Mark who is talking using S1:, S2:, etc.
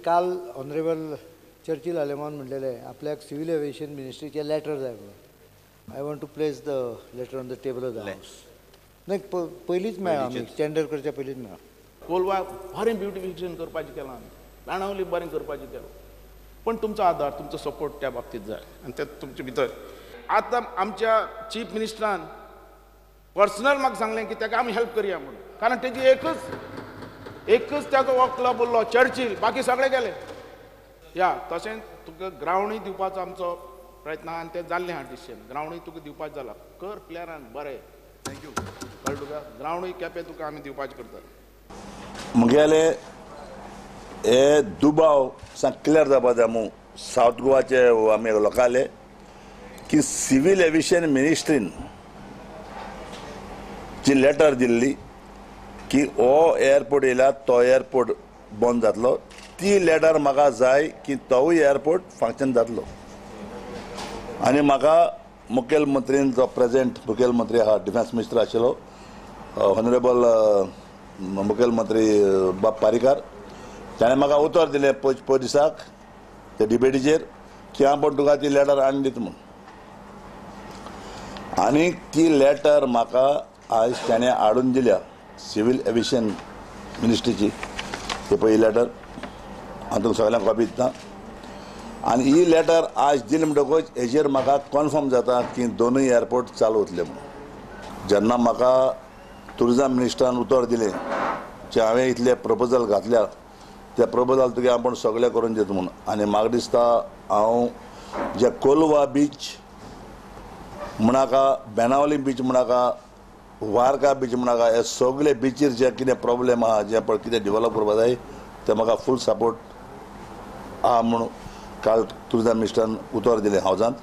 S1: काल honourable Churchill आलेमान म्हणलेलें आपल्याक civil aviation मिनिस्ट्रीचें letter जाय म्हणून. I want to place the letter on the table of the house. नाही, पयलींच मेळ्ळा, आमी टेंडर करच्या पयलींच मेळ्ळा.
S2: कोलवा बरें ब्युटिफिकेशन करपाचें केलां आमी, बाणावली बरें करपाचें केलां, पण तुमचो आदार, तुमचो सपोर्ट त्या बाबतींत जाय आनी ते तुमचे भितर. आतां आमच्या चीफ मिनिस्टरान पर्सनल म्हाका सांगलें की ताका आमी हेल्प करया म्हणून, कारण तेजी एकच ताजो हो क्लब उरलो चर्चिल, बाकी सगळे गेले. या तशेंच तुका ग्रावंडूय दिवपाचो आमचो प्रयत्न आहा आनी तें जाल्लें आहा डिसिजन, ग्रावंडूय तुका दिवपाचें जाला, कर प्लेयरान बरें. Thank you. कळ्ळें तुका? ग्रावंडूय केपें तुका आमी दिवपाचें करता.
S3: म्हगेले हे दुबाव सामकें क्लियर जावपा जाय मू सावथ गोवाचे आमी लोकांले की सिव्हील एविएशन मिनिस्ट्रीन जी लेटर दिल्ली की हो एअरपोर्ट येयला तो एअरपोर्ट बंद जातलो, ती लेटर म्हाका जाय की तोवूय एअरपोर्ट फंक्शन जातलो. आनी म्हाका मुखेलमंत्रीन जो प्रेजेंट मुखेलमंत्री आहा, डिफेन्स मिनिस्टर आशिल्लो ऑनरेबल मुखेलमंत्री बाब पारीकार, ताणें म्हाका उतर दिलें पयर दिसाक त्या डिबेटीचेर की हांव पण तुका ती लेटर हाडून दिता म्हूण. आनी ती लेटर म्हाका आयज ताणें हाडून दिल्या सिव्हील एविएशन मिनिस्ट्रीची. ते पळय ही लेटर हांव तुमकां सगळ्यांक कॉपी दिता. आनी ही लेटर आज दिली म्हणटकूच हेजेर म्हाका कन्फर्म जाता की दोनूय एअरपोर्ट चालू उरतले म्हणून. जेन्ना म्हाका टुरिजम मिनिस्टरान उतर दिलें की हांवें इतले प्रपोजल घातल्या, त्या प्रपोजल तुगे आपूण सगळें करून दिता म्हणून. आनी म्हाका दिसता हांव जे Colva beach म्हणाका, Benaulim beach म्हणाका, Varca beach म्हणाका, हे सगळे बिचीर जे कितें प्रॉब्लेम आहा, जे पळय कितें डिवॅलप करपा जाय, ते म्हाका फूल सपोर्ट आहा म्हणून काल टुरिजम मिनिस्टरान उतर दिलें हावजांत.